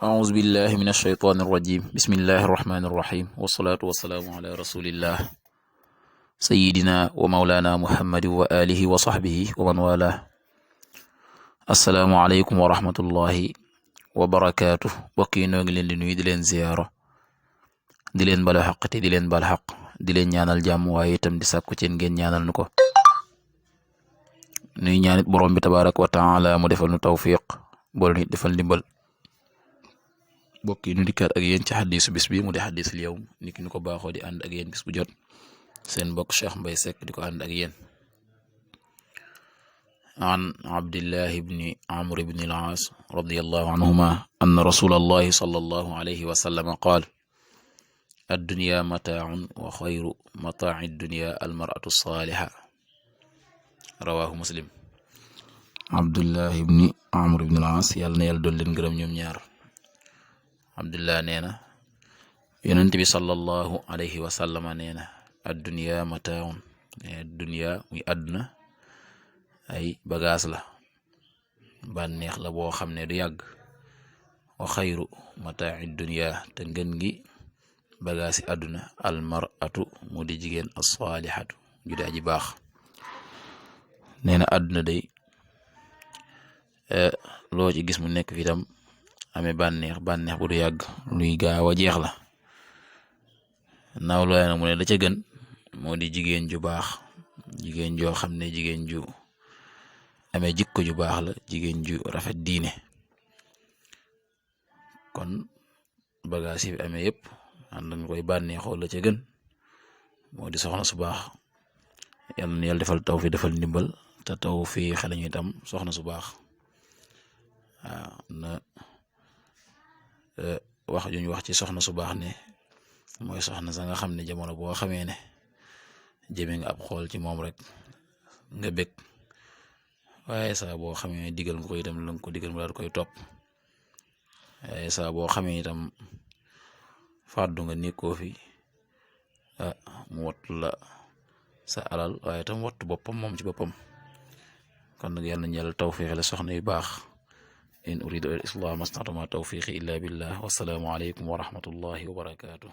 أعوذ بالله من الشيطان الرجيم بسم الله الرحمن الرحيم والصلاة والسلام على رسول الله سيدنا ومولانا محمد وآله وصحبه ومن والاه السلام عليكم ورحمة الله وبركاته bokki noo ngi leen di nuyu di leen ziyaara di leen bala xaq te di leen bal xaq di leen ñaanal jàmm waaye itam di sàkku ci ngeen ñaanal nu ko nuy ñaanit borom bi tabaaraka wa taala mu defal nu tawfiq boole nit defal ndimbal bokk yi ñu dikkaat ak yéen ci xadiisu bis bi mu di xadiisul yawm niki ñu ko baaxoo di ànd ak yéen bis bu jot seen mbokk Cheikh Mbaye Seck di ko ànd ak yéen an abdillahi ibni amr ibni al-aas radiyallahu anhuma anna rasulallahi sallallahu alayhi wa sallam qaal ad-dunya mataa'un wa xayru mataa'i ad-dunya al-mar'atu as-saaliha rawahu muslim. abdullahi ibni amr ibni al-aas yàlla na yàlla doon leen gërëm ñoom ñaar. abdullah nee na yonent bi sallallahu alayhi wa sallama nee na ad-dunya mataa'un dunya muy àdduna ay bagaas la bànneex la boo xam ne du yàgg wa xayru mataa'i dunya te ngën gi bagaasi àdduna almar'atu mu di jigéen as-saalihatu ju di aji baax. nee na àdduna day loo ci gis mu nekk fi tam amee bànneex bu du yàgg luy gaaw a jeex la naaw looy nag mu ne da ca gën moo di jigéen ju baax jigéen joo xam ne jigéen ju amee jikko ju baax la jigéen ju rafet diine. kon bagaas yi amee yëpp ànd nañ koy bànneexoo la ca gën moo di soxna su baax yal na yàlla defal taw fi defal ndimbal te taw fi xale ñu itam soxna su baax waaw na wax juñ wax ci soxna su baax ne mooy soxna sa nga xam ne jamono boo xamee ne jëme nga ab xool ci moom rek nga bég waaye saa boo xamee digal nga ko itam la nga ko digal mu daal koy topp waaye saa boo xamee itam fàddu nga nekkoo fi mu wattu la sa alal waaye itam wattu boppam moom ci boppam. kon nag yàlla nañu yàlla tawfiixale soxna yu baax. in uridu al islah mastata'tu ma tawfiqi illa billah wassalaamu aleykum wa rahmatullahi wa barakatuh.